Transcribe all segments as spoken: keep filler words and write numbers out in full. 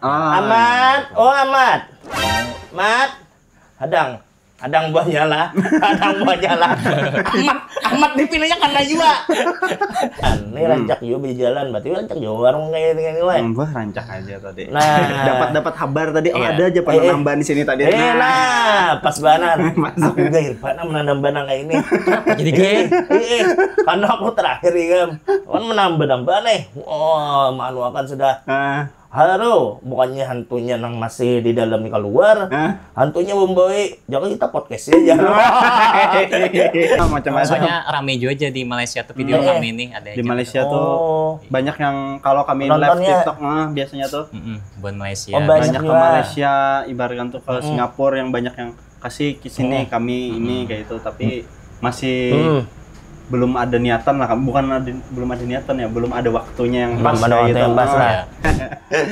Ah. Amat, oh Amat. Mat, hadang. Hadang buahnya lah. Hadang buahnya lah. Amat, Amat dipilihnya karena jua. Ini rancak jua berjalan, berarti rancak jua warung kayak ini weh. Hmm, bah, rancak aja tadi. Nah. Dapat dapat kabar tadi, oh Iya. ada aja Eh, eh. penambahan di sini tadi. Eh, nah, pas banar. Aku gair pak, nah menambah nang kayak ini. Jadi gair. Eh, eh, karena aku terakhir ya kan. Kan menambah-nambah nih. Oh, manu akan sudah. Ah, Haro, bukannya hantunya nang masih di dalam keluar, Hah? Hantunya membawa, jangan kita podcast aja. macam-macam. Soalnya rame juga aja di Malaysia tuh video Eh, rame nih ada Di Malaysia Oh. tuh banyak yang kalau kami Nonton live ya? TikTok, ah, biasanya tuh Mm-mm, buat Malaysia. Oh, banyak. banyak ke juga. Malaysia, ibaratkan tuh ke Singapura yang banyak yang kasih ke sini kami ini kayak itu, tapi masih Hmm. belum ada niatan lah, bukan ada, belum ada niatan ya, belum ada waktunya yang Belum pas ada kayak waktu gitu. yang pas Ah. lah.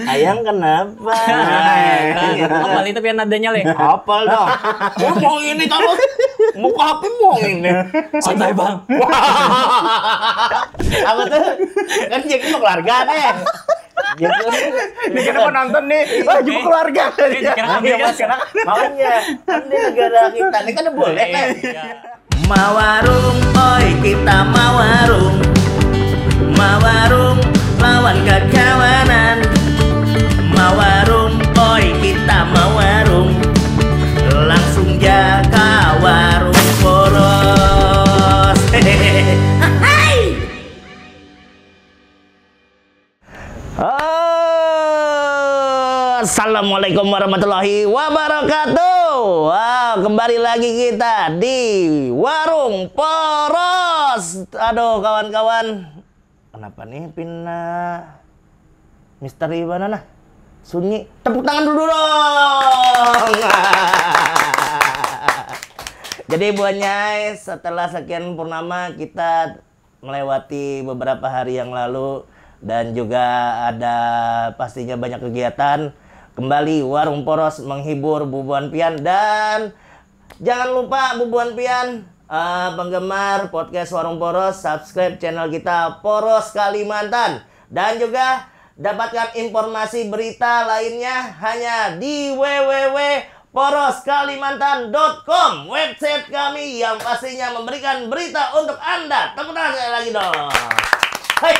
Ayang kenapa? Nah, kembali tapi nadanya leh. Apal dong. Lu mau ini terus. Muka HP mau ini. Santai bang. Apa tuh? Kan jadi mau keluarga nih. Gitu. Ini kita penonton nih, wah juga keluarga. Eh, dikira kami, Iya, Mas. Makanya kan di negara kita ini kan boleh kan. Iya. Mawarung, oi kita mawarung. Mawarung lawan kakawanan. Mawarung, oi kita mawarung. Langsung ja ka warung poros. Hai. Oh, Assalamualaikum warahmatullahi wabarakatuh. Wah, kembali lagi kita di Warung Poros. Aduh, kawan-kawan. Kenapa nih pina misteri mana nah? Sunyi. Tepuk tangan dulu dong. Jadi buahnya setelah sekian purnama kita melewati beberapa hari yang lalu dan juga ada pastinya banyak kegiatan. Kembali Warung Poros menghibur bubuhan pian dan jangan lupa bubuhan pian eh, penggemar podcast Warung Poros subscribe channel kita Poros Kalimantan dan juga dapatkan informasi berita lainnya hanya di www poroskalimantan.com, website kami yang pastinya memberikan berita untuk Anda. Tepuk tangan sekali lagi dong. Hai.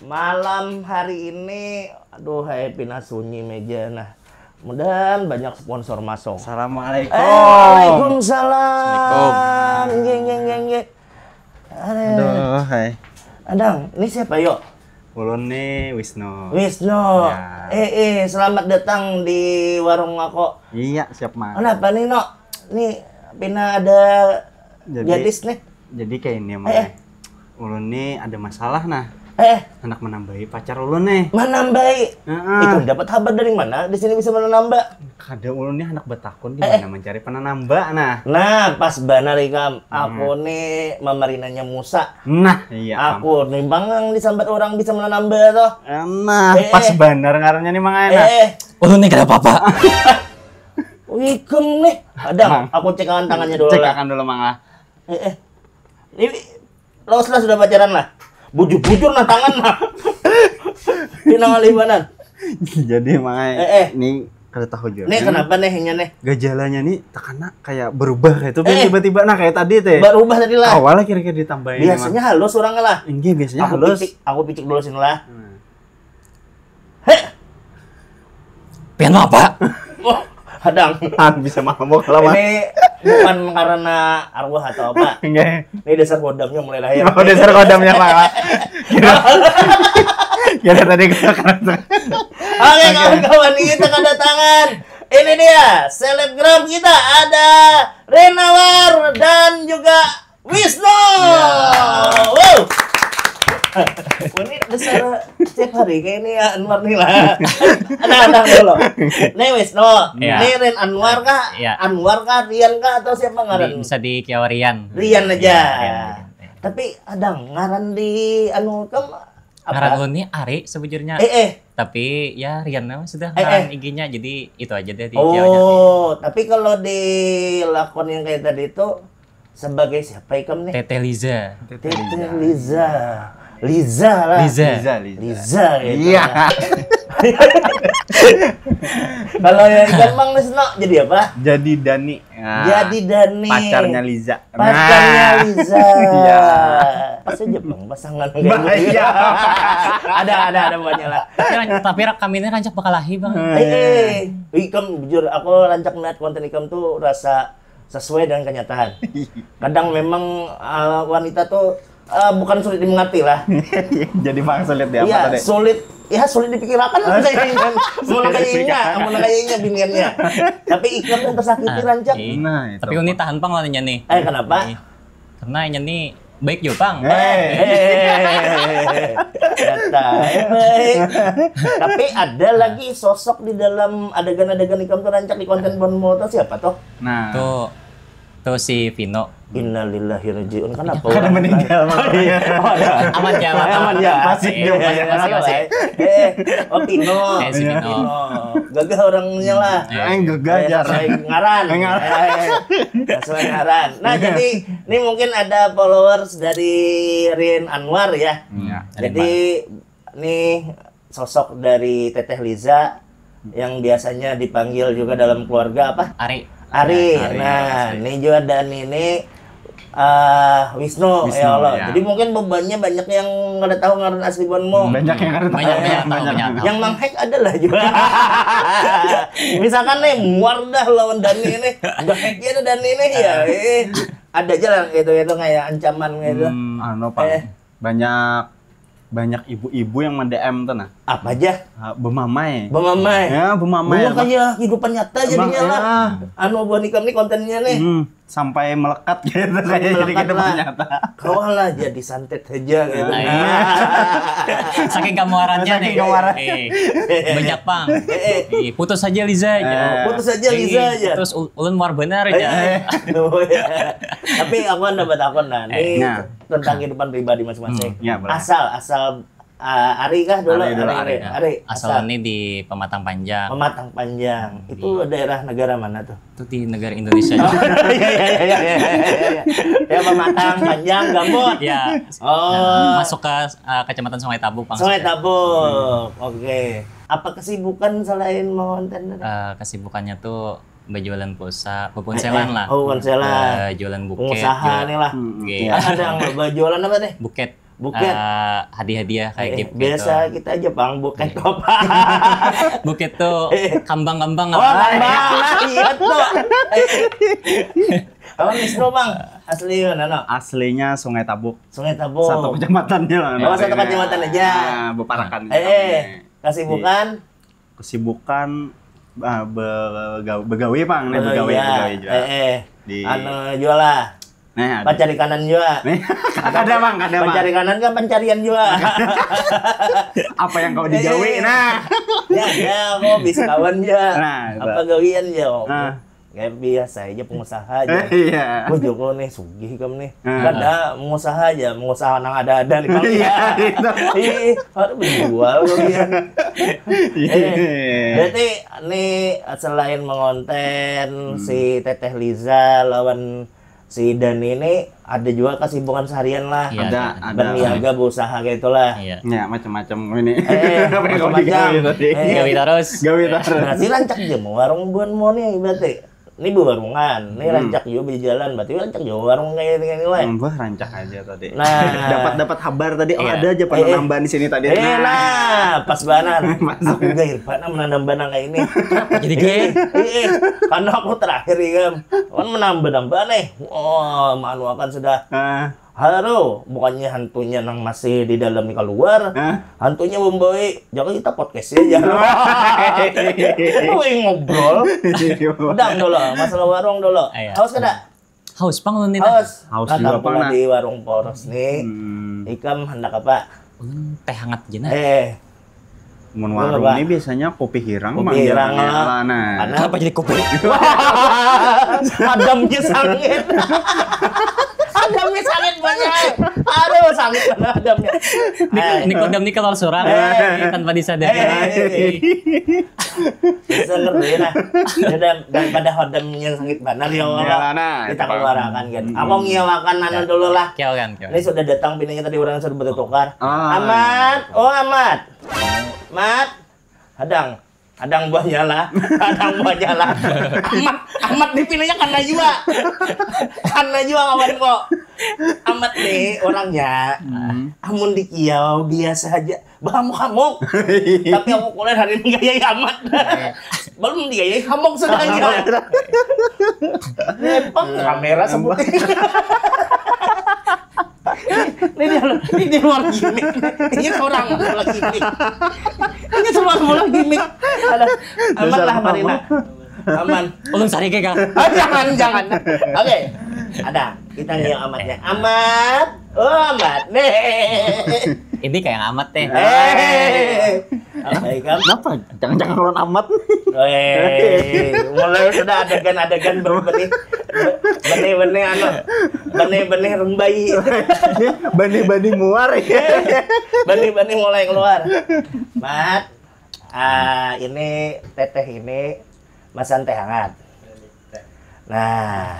Malam hari ini, aduh hai pina sunyi meja nah. Mudahan banyak sponsor masuk. Assalamualaikum. Eh, waalaikumsalam. Assalamualaikum. Nggih, nggih, nggih, nggih. Aduh. Aduh, hai. Adang, ini siapa yuk? Ulun nih Wisnu. Wisnu. Ya. Eh, eh, selamat datang di warung aku. Iya, siap mah. Kenapa nih, Nok? Nih, pina ada Jadi- gadis nih. Jadi kayak ini mah. Eh, eh. Ulun nih ada masalah nah. Eh, Anak menambahi pacar ulun nih. menambahi. Heeh. Itu dapat kabar dari mana? Di sini bisa menambah. Kada, ulun nih anak betakun di Eh, mana mencari penanamba nah. Nah, pas banar ikam. Aku nih mamarinanya Musa. Nah, iya. Am. Aku nih bang yang disambat orang bisa menambah tuh. Eh, Nah, Eh, pas eh. Banar ngarannya nih Mang Ayan. Eh, Ulun nih kada apa-apa. Wikeng nih. Ada, Mang. Aku cekakan tangannya dulu lah. Cekakan dulu Mang lah. Eh, eh. Ini los lah sudah pacaran lah. Bujur-bujur nah tangan lah. Pinang alih banar. Jadi Mang Ayan, Eh, eh. Ini kada tahu juga. Nih kenapa nih inya nih? Gajalanya nih takana kayak berubah kayak itu Eh. tiba-tiba nah kayak tadi teh. Berubah tadi lah. Awalnya kira-kira ditambahin. Biasanya halus orang lah. Enggak, biasanya Aku halus. Picik, aku picik dulu sini lah. Nah. Heh. Pian apa? Wah, hadang. Ah, bisa mabok lah Mang. Ini bukan karena arwah atau apa. Enggak. Ini dasar kodamnya mulai lahir. Oh, dasar kodamnya Mang. Kira, kira tadi kita karena Oke, kawan-kawan, kita kedatangan. Ini dia, selebgram kita ada Renawar dan juga Wisnu. Wow. Ini besar setiap hari kayak ini ya Anwar nih lah. Ada ada dulu. Nih Wisnu. Iya. Nih Ren Anwar kah? Iya. Anwar kah? Rian kah? Atau siapa Di, ngaran? Bisa di Kiawarian. Rian aja. Iya, Rian, Rian. Tapi ada ngaran di anu kamu Ngaran ulun nih Ari sebujurnya. Eh eh. Tapi ya Rian nama sudah Eh, ngaran eh. I G-nya, jadi itu aja deh di Kiawarian. Oh, tapi kalau di lakon yang kayak tadi itu sebagai siapa ikam nih? Teteh Liza. Teteh Liza. Liza lah. Liza. Liza, Liza. Liza gitu. Iya. Kalau yang ikam Bang Wisnu jadi apa? Jadi Dani. Nah, Jadi Dani. Pacarnya Liza. Pacarnya Nah. Liza. Iya. Pas aja Bang pasangan Bah, iya. Ada ada ada banyak lah. Tapi, tapi rakaminnya rancak bakalahi bang. Eh, eh, ikam jujur aku rancak melihat konten ikam tuh rasa sesuai dengan kenyataan. Kadang memang uh, wanita tuh uh, bukan sulit dimengerti lah. Jadi bang sulit ya Iya, apa tadi? Sulit. Ya sulit dipikirakan lah saya kan. Mau kayaknya, mau kayaknya biniannya. Tapi ikam yang tersakiti rancak. Ih, Nah, itu. Tapi uni tahan pang lawannya nih. Eh kenapa? Ih, Karena ini nih baik juga bang. Eh, Eh, kata, eh, baik. Tapi ada lagi sosok di dalam adegan-adegan ikam tuh rancak di konten Bon Moto siapa tuh? nah. Tuh, tuh si Vino. Innalillahi rajiun kenapa? Karena meninggal makanya. Oh, ada. Aman ya, Aman ya. Masih hidup, Iya, iya, masih, masih, masih. Eh, oh Vino. Eh, si Vino. Gagah orangnya lah. Eh, gagah Eh, aja. Sesuai ngaran. Ngaran. Eh, sesuai ngaran. Nah, jadi ini mungkin ada followers dari Rin Anwar ya. Iya. Dari Jadi ini sosok dari Teteh Liza yang biasanya dipanggil juga dalam keluarga apa? Ari. Ari. Ari, Nah, Ari. ini juga dan ini eh Wisnu, Wisnu, ya Allah. Ya. Jadi mungkin bebannya banyak yang nggak tahu ngaran asli Bon Mo. Banyak yang kada tahu. Banyak, banyak, banyak, banyak. Yang manghack adalah juga. Misalkan nih muar dah lawan Dani ini, udah hack ya Dani ini ya. Eh, ada aja lah gitu gitu kayak ancaman gitu. Hmm, anu pak. Eh. Banyak banyak ibu-ibu yang mendem tuh nah. Apa aja? Ah, bemamai. Bemamai. Ya, bemamai. Bunga Apa? kayak kehidupan nyata Emang, jadinya lah. ya. Anu buah nikam nih kontennya nih. Hmm, sampai melekat gitu kayak jadi Melekat kehidupan lah. Nyata. Kau lah jadi santet aja gitu. Nah, iya. Saking kamuarannya Saking nih. kamuaran. Eh, banyak pang. Eh, eh. Eh, putus aja Liza aja. Eh. Putus aja Liza Eh, aja. Putus ul- ulun muar benar Eh, aja. eh. Aduh, ya. Tapi aku ada dapat aku nah. Ini Nah. tentang kehidupan pribadi masing-masing. Hmm, ya, boleh. Asal asal uh, Ari kah dulu? Ari dulu, Ari, Ari. Ari. Asal ini di Pematang Panjang. Pematang Panjang. Itu daerah negara mana tuh? Itu di negara Indonesia. Iya iya iya iya iya. Ya Pematang Panjang Gambut. Ya. Oh. Masuk ke uh, Kecamatan Sungai Tabuk, Bang. Sungai Tabuk. Oke. Apa kesibukan selain mengonten tadi? Uh, kesibukannya tuh berjualan pulsa, berponselan lah. Oh, ponselan. Uh, jualan buket. Pengusaha jual- nih lah. Hmm, Oke. iya. Kan ada yang berjualan apa nih? Buket. Buket. Uh, hadiah-hadiah kayak Eh, gift biasa gitu. Kita aja bang buket apa? Buket tuh kambang-kambang Oh, apa? Bang, nah, iya tuh. Eh. Apa Wisnu bang? Asli mana no? Aslinya Sungai Tabuk. Sungai Tabuk. Satu kecamatannya lah. Oh, satu kecamatan aja. Nah, beparakan. Eh, eh, kesibukan. Kesibukan ah, be- begawe pang nih begawe Iya. begawe juga. Eh, eh. Di- Anu jual lah. Nah, ada. Pancari kanan juga. Nih, ada bang, ada bang. Pancari kanan kan pancarian juga. Apa yang kau digawe? Eh. Nah, Ya, ya, aku bisa kawan juga. Nah, itu. Apa gawian ya? Nah. Kayak biasa aja pengusaha aja. Iya. Wah Joko nih sugih kamu nih. Hmm. Kada pengusaha aja, pengusaha nang ada-ada nih kamu. Iya, itu. Ih, harus menjual gawian. Iya. Eh, berarti nih selain mengonten si Teteh Liza lawan si Dani ini ada juga kesibukan seharian lah. Iya, Ada, ada. ada. Berniaga berusaha kayak itulah. Iya. Ya, macam-macam ini. Eh, Apa yang kau macam-macam. digawe tadi? Eh. Gawe terus. Gawe terus. Berarti rancak aja mau warung buan mau nih berarti. Ini bewarungan, ini Hmm. rancak juga berjalan, berarti rancak juga warung kayak ini lah. Hmm, wah, rancak aja tadi. Nah. Dapat dapat kabar tadi, oh Iya. ada aja Iya. penambahan di sini tadi. Eh, nah, pas banget. Masuk. Aku gak irpa nah menambah nang kayak ini. Jadi gay. Iya, karena aku terakhir ya kan. Kan menambah-nambah nih. Wah, malu akan sudah. Ah, Halo, bukannya hantunya nang masih di dalam keluar, Hah? Hantunya membawa, jangan kita podcast aja. Wih ngobrol. Udah dulu, masalah warung dulu. Iya. Haus kada? Haus pang ulun nih. Haus. Haus Nah, juga, tampung Bang, nah. Di warung Poros nih. Hmm. Ikam hendak apa? Ulun teh hangat aja nah. Eh, Mun Lu warung apa? Ini biasanya kopi hirang, Kopi Bang, hirang jalannya lah. lah, nah. Karena Kenapa jadi kopi? Adamnya sangit. Adamnya sangit banyak. Aduh, sangit banget adamnya. Eh. Nikodem nih keluar surang Eh. tanpa disadari. Eh. Bisa ngerti lah. Udah daripada hodamnya sangit banar ya Allah. Iyalah, nah, Kita itu keluarakan kan. Aku ngiawakan anu dulu lah. Kiau kan, kiau. Ini sudah datang bininya tadi orang sudah bertukar. Ah. Amat, oh Amat. Mat. Hadang. Hadang buahnya lah. Hadang buahnya lah. Amat, amat dipilihnya karena jua. Karena jua kawan kok. Amat nih orangnya. Hmm. Amun dikiau biasa aja. Bahamuk-hamuk. Tapi aku kuliah hari ini gayai amat. Belum digayai hamuk sudah aja. Lempang kamera sebut. Ini dia, ini di luar gimmick. Ini seorang bola gimmick. Ini seorang bola gimmick. Ada aman lah Marina. Aman. Ulun sarik ya, Kang. Oh, jangan, jangan. Oke. Ada. Kita nih amatnya. Amat. Oh, amat. Nih. Ini kayak yang amat teh. Eh. Baik kan? Kenapa? Jangan-jangan lawan amat. Eh, mulai sudah adegan-adegan benih-benih benih-benih anu benih-benih rumbai. Bani-bani muar ya. Benih-benih mulai keluar. Mat, ah, ini teteh ini masan teh hangat. Nah,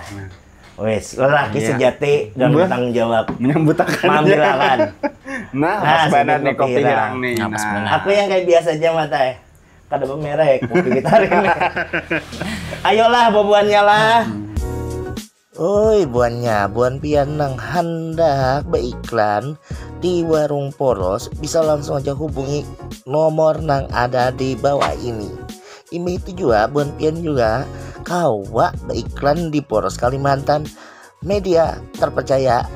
wis lelaki Iya. Sejati dan Mbah. Bertanggung jawab Menyambutakan. Maambilakan. Nah, Nah, pas banget sambil nih kopi kopi hirang hirang. Nih. Nah, pas Nah. banget. Aku yang kayak biasa aja mata eh. Kada bemerek kopi kita hari ini. Ayolah bubuhannya lah. Oi buannya, buan pian nang handak beriklan di warung poros bisa langsung aja hubungi nomor nang ada di bawah ini. Imbah itu juga buan pian juga kawa beriklan di poros Kalimantan, media terpercaya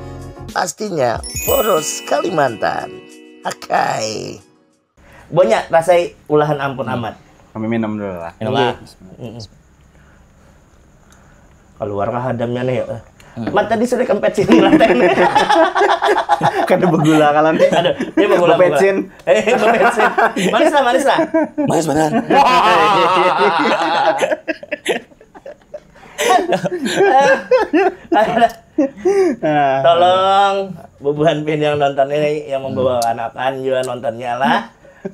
pastinya poros Kalimantan. Akai. Banyak rasai ulahan ampun amat. Kami minum dulu lah. Minum lah. Mm-mm. Keluar kah hadamnya nih ya? Mat tadi sudah kempet sini lantai. Kada begula kalau nih. Aduh, ini begula Bepecin. Eh, bepecin. Manis lah, manis lah. Manis benar. Nah, Tolong bubuhan pian yang nonton ini yang membawa anakan juga nontonnya lah.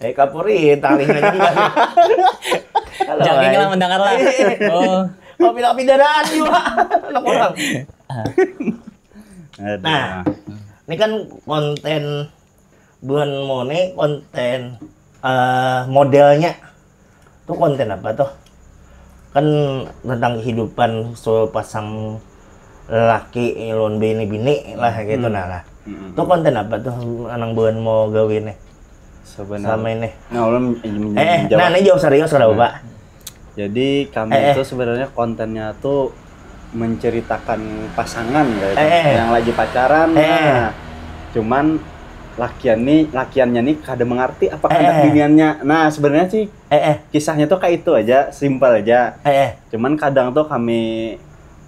Eh kapuri talingnya juga. Halo, Jangan hai. Lah mendengar lah. Oh. Mau pindah pindahan juga anak orang. aduh. Nah, ini kan konten buhan Mone konten eh, modelnya tuh konten apa tuh? Kan tentang kehidupan sepasang lelaki lawan bini-bini lah gitu nah lah. Mm-mm. Tuh konten apa tuh nang buhan mau gawe nih Sebenarnya. selama ini? Nah, ulun Eh, eh, nah ini jawab serius lah, Pak. Jadi kami Eh, eh. Itu sebenarnya kontennya tuh menceritakan pasangan kayak Eh, eh. Yang lagi pacaran. Eh, eh. Nah, cuman lakian nih, lakiannya nih kada mengerti apa Eh, kehendak eh. biniannya. Nah, sebenarnya sih Eh, eh, kisahnya tuh kayak itu aja, simpel aja. eh, eh. Cuman kadang tuh kami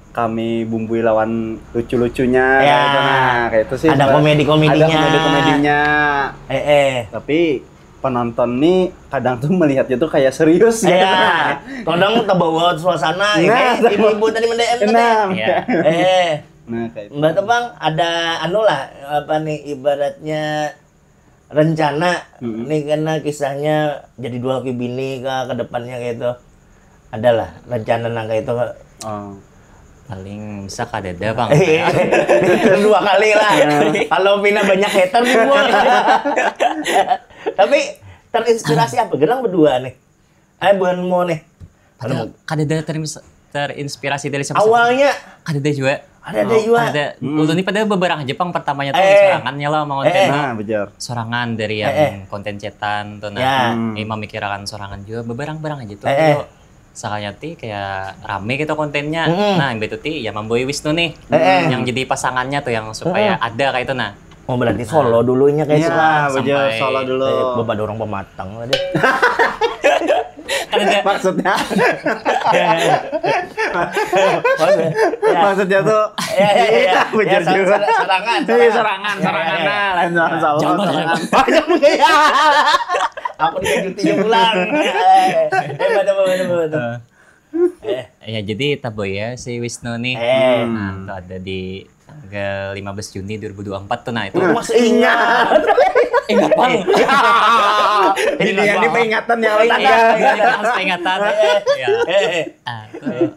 kami bumbui lawan lucu-lucunya Ya. kayak itu. Nah, kayak itu sih. Ada Sebenarnya komedi-komedinya. Ada komedi-komedinya. Eh, eh. Tapi penonton nih kadang tuh melihatnya tuh kayak serius gitu. Ya, kadang terbawa suasana Nah, ya. Ibu-ibu tadi mendem tadi. Nah, Ya. Eh, nah kayak itu. Mbak Tebang ada anu lah apa nih ibaratnya rencana Mm-mm. nih karena kisahnya jadi dua laki bini ke ke depannya kayak itu. Adalah rencana nang kayak itu. Oh. Paling bisa kadada bang. Iya. Dua kali lah. Kalau pina banyak hater nih, Bun. Tapi terinspirasi apa gerang berdua nih? Eh buhan mau nih. Ada kadada terims- terinspirasi dari siapa? Awalnya Kadada juga. ada ada juga. Ada. Ulun ini pada beberapa Jepang pertamanya tuh Eh. sorangannya lah mau konten Eh. Nah, bejar. Sorangan dari yang Eh, eh. konten cetan tuh Ya. nah. Ini memikirkan sorangan juga beberapa-berapa aja tuh. Eh, eh. Sakalinya ti kayak rame gitu kontennya. Mm-mm. Nah, yang itu ti ya Mamboy Wisnu nih. Eh, eh. Yang jadi pasangannya tuh yang supaya ada kayak itu nah. Oh berarti solo dulunya kayak Iya, suka. bejar Sampai- solo dulu. Eh, Bapak dorong pematang tadi. Kan ada Maksudnya Maksudnya, ya. maksudnya tuh Ya, ya, ya, ya. Bejar Ya, juga. Serangan, Iya, serangan, Ya, serangan ya, ya. Nah, lain sorangan, Jangan. Serangan. Banyak ya. Aku dikajuti pulang. Eh, eh, pada pada pada. Eh, Ya jadi Taboy ya si Wisnu nih. Eh. Nah, tuh ada di tanggal lima belas Juni dua ribu dua puluh empat tuh nah itu. masih ingat. Ingat bang. Ini ya, ini peringatan ya Peringatan. Tanggal. Ini harus peringatan. Ya. Eh, eh. Ah, tuh.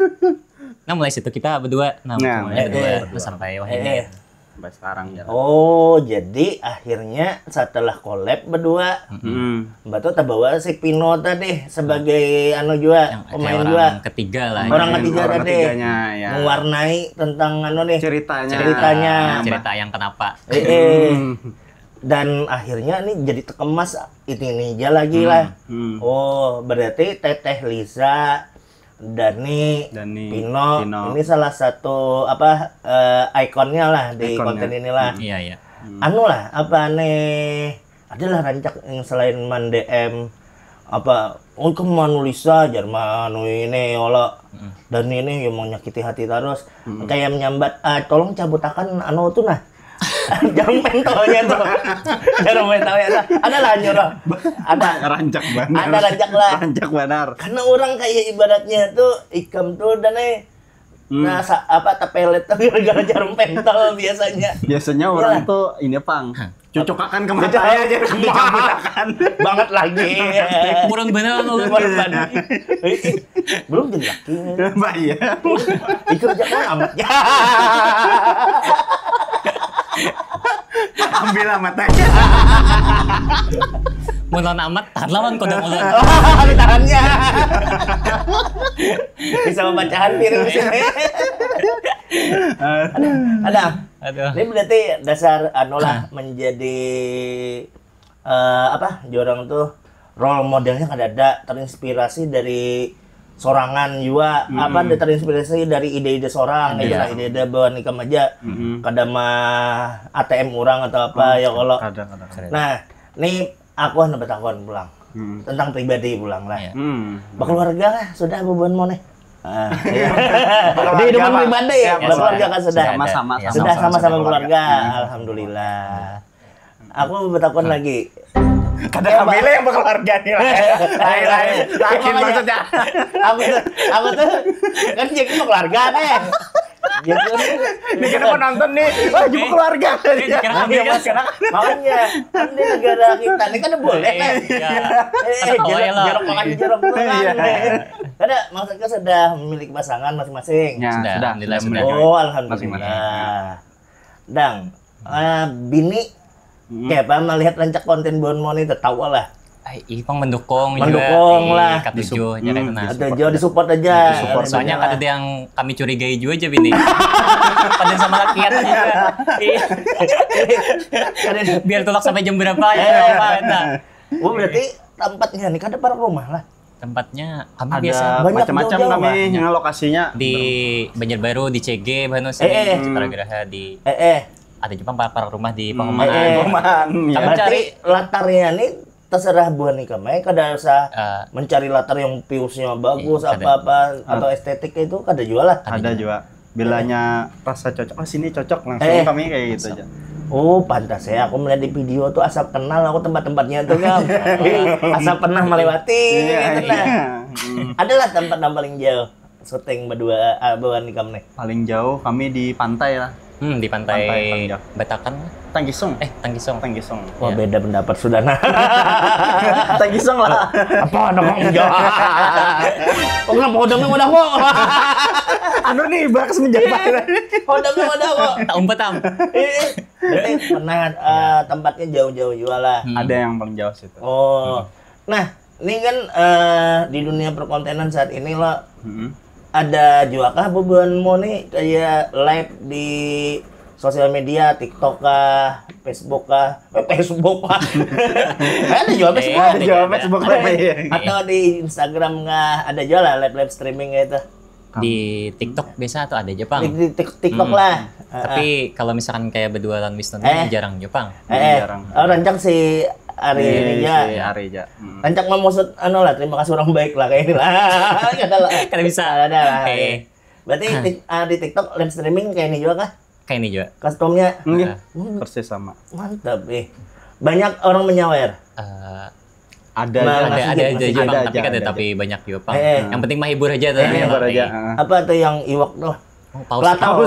Nah mulai situ kita berdua. Nah, Nah, mulai berdua eh, terus sampai wah Eh, ini. eh. sampai sekarang ya. Oh, jadi akhirnya setelah collab berdua, hmm. Mbak tuh terbawa si Pino tadi sebagai anu juga, yang pemain juga. Orang ketiga lah. Orang ketiga orang tadi. Ya. Mewarnai tentang anu nih. Ceritanya. Ceritanya. Cerita yang kenapa. Eh, eh. Dan akhirnya nih jadi terkemas ini aja lagi hmm. lah. Hmm. Oh, berarti Teteh Lisa Dani, Dani Pino, Pino, ini salah satu apa uh, ikonnya lah di ikonnya. Konten inilah. Hmm. Iya, iya. Hmm. Anu lah, apa nih? Adalah rancak yang selain man D M apa oh kamu anu Lisa Jerman ini olah hmm. Dan ini yang menyakiti hati terus hmm. Kayak menyambat ah, tolong cabutakan anu tuh nah jarum pentolnya tuh jarum pentolnya tuh ada lah nyuruh ada rancak banget ada rancak lah rancak banget karena orang kayak ibaratnya tuh ikam tuh dan eh hmm. Nah sa- apa tepelet tuh gara-gara jarum pentol biasanya biasanya orang ya. Tuh ini pang cucokakan ke mata ya jadi dicabutakan banget lagi kurang benar kalau kurang benar belum jadi laki mbak iya itu kerja kan amat ya ambil amat aja mulan amat tahan lawan kodong ulan tahannya bisa membacakan virus ada ada Aduh. Ini berarti dasar anu lah menjadi uh, apa jorang tuh role modelnya kada ada terinspirasi dari sorangan juga mm-hmm. Apa ada terinspirasi dari ide-ide sorang gitu lah ide-ide bawa nikam aja mm-hmm. Kada mah A T M orang atau apa oh, ya kalau nah ini aku hanya bertakon pulang hmm. Tentang pribadi pulang lah yeah. hmm. Berkeluarga lah sudah bebuan mau nih Ah, iya. Di hidupan pribadi ya, keluarga kan sudah sama-sama sudah sama-sama keluarga, alhamdulillah. Aku bertakon lagi. Kada kami lah yang berkeluarga nih lah. Lain lain. Lain maksudnya. Aku tuh, aku tuh kan jadi keluarga nih. Gitu. Ini kita mau nonton nih. Wah, juga keluarga. Makanya kan di negara kita ini kan boleh kan. Eh, jeruk makan jeruk tuh kan. Karena maksudnya sudah memiliki pasangan masing-masing. Ya, sudah, sudah, alhamdulillah sudah. Oh, alhamdulillah. Dang, uh, bini hmm. Kayak apa melihat rancak konten Bon Moni tertawa lah. Ih, pang mendukung, mendukung juga, lah. Katujuh aja hmm. Kena. Katujuh disupport aja. Disupport soalnya ada yang kami curigai juga aja bini. Pada sama rakyat juga. Biar tulak sampai jam berapa ya. Eh. Apa, oh, berarti tempatnya nih kan depan rumah lah. Tempatnya kami ada biasa banyak macam-macam kami yang lokasinya di Banjarbaru di C G Banu sih eh, eh. Citra Graha di eh, eh. Ada juga para, para rumah di hmm. Perumahan. Eh, eh. Perumahan ya. Kami cari latarnya nih terserah buah nih kami kada usah uh, mencari latar yang piusnya bagus eh, apa-apa atau estetik itu kada jual lah. Ada juga. Bilanya rasa cocok, oh sini cocok langsung eh. Kami kayak gitu aja. Oh pantas ya, aku melihat di video tuh asal kenal aku tempat-tempatnya tuh kan. Asal pernah melewati. Iya, gitu, nah. Iya. Adalah tempat yang paling jauh syuting berdua uh, bawa nikam nih. Paling jauh kami di pantai lah. Hmm, di pantai, pantai Batakan. Tangkisung. Eh, Tangkisung. Tangkisung. Wah, ya. Beda pendapat sudah nah. Tangkisung lah. Apa anak kok enggak? Oh, kenapa kodongnya udah kok? Anu nih, bakas menjabat. Kodongnya udah kok. Tak umpet am. Jadi pernah uh, tempatnya jauh-jauh juga lah. Hmm. Ada yang paling jauh situ. Oh. Hmm. Nah, ini kan uh, di dunia perkontenan saat ini lo hmm. Ada juga kah bubuhan mau nih kayak live di sosial media, TikTok kah, Facebook kah, eh, Facebook kah? Ada juga Facebook. Eh, ada juga Facebook live. Atau di Instagram kah? Ada juga lah live live streaming gitu. Di TikTok biasa atau ada aja pang. Di, di TikTok hmm. Lah. Tapi kalau misalkan kayak berdua lawan Wisnu eh. Jarang juga pang. Eh, jarang. Oh, rancang si Ari ini ya. Si Ari aja. Hmm. Rancang mau maksud anu lah, terima kasih orang baik lah kayak ini lah. Kada lah. Kada bisa. Ada lah. Eh. Berarti tik, uh, di TikTok live streaming kayak ini juga kah? Kayak ini juga. Customnya? Iya, hmm. Persis sama. Mantap eh. Banyak orang menyawer. Uh, ada nah, aja, ada, ada, ada aja, ada, tapi ada, tapi banyak juga pang. Eh. Yang penting mah hibur aja tuh. Eh, hibur aja. Apa tuh yang iwak tuh? Oh, paus. Kelatau.